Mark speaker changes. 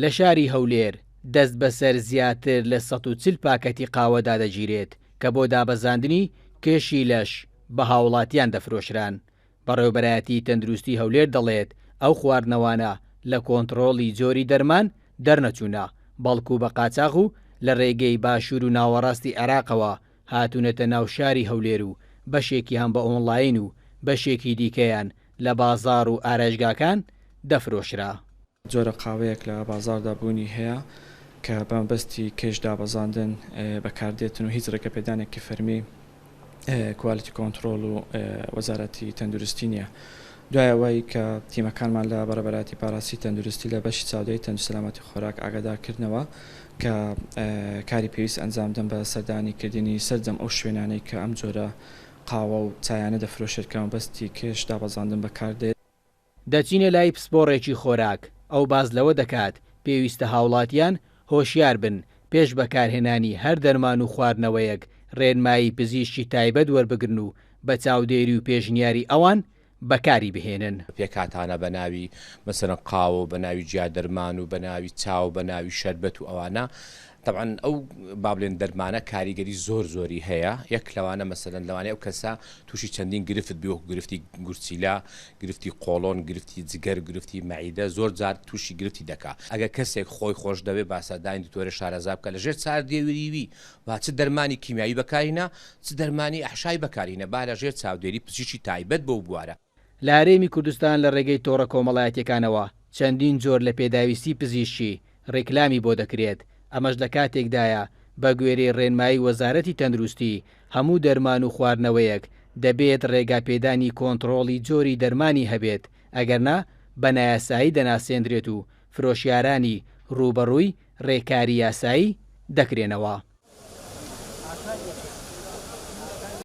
Speaker 1: لە شاری هەولێر دەست بەسەر زیاتر لە 140 پاکەتی قاوەدا دەگیرێت کە بۆ دابەزاندنی کێشی لەش بە هاوڵاتیان دەفرۆشران. بەڕێوەبەرایەتی تەندروستی هەولێر دەڵێت، ئەو خواردنەوانە لە کۆنتڕۆڵی جۆری دەرمان دەرنەچوونە، بەڵکو بە قاچاغ و لە رێگەی باشوور و ناوەڕاستی عێراقەوە هاتوونەتە ناو شاری هەولێر و بەشێکیان بە ئۆنڵاین و بەشێکی دیکەیان لە بازاڕ و ئارایشگاکان دەفرۆشرا.
Speaker 2: جۆرە قاوەیەک لە بازاڕدا بوونی هەیە کە بە مەبەستی کێش دابەزاندن بەکاردێتن و هیچ ڕێگەپێدانێکی فەرمی کوالیتی کۆنتڕۆڵ و وەزارەتی تەندروستی نییە. دوای ئەوەی کە تیمەکانمان لە بەڕێوەبەرایەتی پاراستنی تەندروستی لە بەشی چاودێری تەندروستی سەلامەتی خۆراک ئاگادار کردنەوە کە کاری پێویست ئەنجام بدەن بە سەردانی کردنی سەرجەم ئەو شوێنانەی کە ئەم جۆرە قاوە و چایانە دەفرۆشێت کە مەبەستی کێش دابەزاندن بەکاردێت.
Speaker 1: دەچینە لای پسپۆڕێکی خۆراک، ئەو باس لەوە دەکات، پێویستە هاوڵاتیان هۆشیار بن پێش بەکارهێنانی هەر دەرمان و خواردنەوەیەک رێنمایی پزیشکی تایبەت وەربگرن و بە چاودێری و پێشنیاری ئەوان بەکاری بهێنن.
Speaker 3: پێکهاتانە بە ناوی مەسەلەن قاوە و بە ناوی جیادەرمان و بە ناوی چا و بە ناوی شەربەت و ئەوانە تەبعەن ئەو با بڵێن دەرمانە کاریگەری زۆر زۆری هەیە یەک لەوانە مەسەلەن لەوانەیە ئەو کەسە تووشی چەندین گرفت بی وەکو گرفتی گورچیلە گرفتی قۆڵۆن گرفتی جگەر گرفتی مەعیدە زۆر جار تووشی گرفتی دەکا ئەگەر کەسێک خۆی خۆش دەوێ با سەردانی دکتۆرێ شارەزا بکا لە ژێر چاردێوریوی با چ دەرمانی کیمیاوی بەکارهینە چ دەرمانی ئەحشای بەکارهینە با لە ژێر چاودێری پزیشکی تایبەت بەو بوارە.
Speaker 1: لە هەرێمی کوردستان لە ڕێگەی تۆڕە کۆمەڵایەتیەکانەوە چەندین جۆر لە پێداویستی پزیشکی ڕیکلامی بۆ دەکرێت، ئەمەش لە کاتێکدایە بە گوێرەی ڕێنمایی وەزارەتی تەندروستی هەموو دەرمان و خواردنەوەیەک دەبێت ڕێگاپێدانی کۆنتڕۆڵی جۆری دەرمانی هەبێت ئەگەرنا بە نایاسایی دەناسێندرێت و فرۆشیارانی ڕووبەڕووی ڕێکاری یاسایی دەکرێنەوە.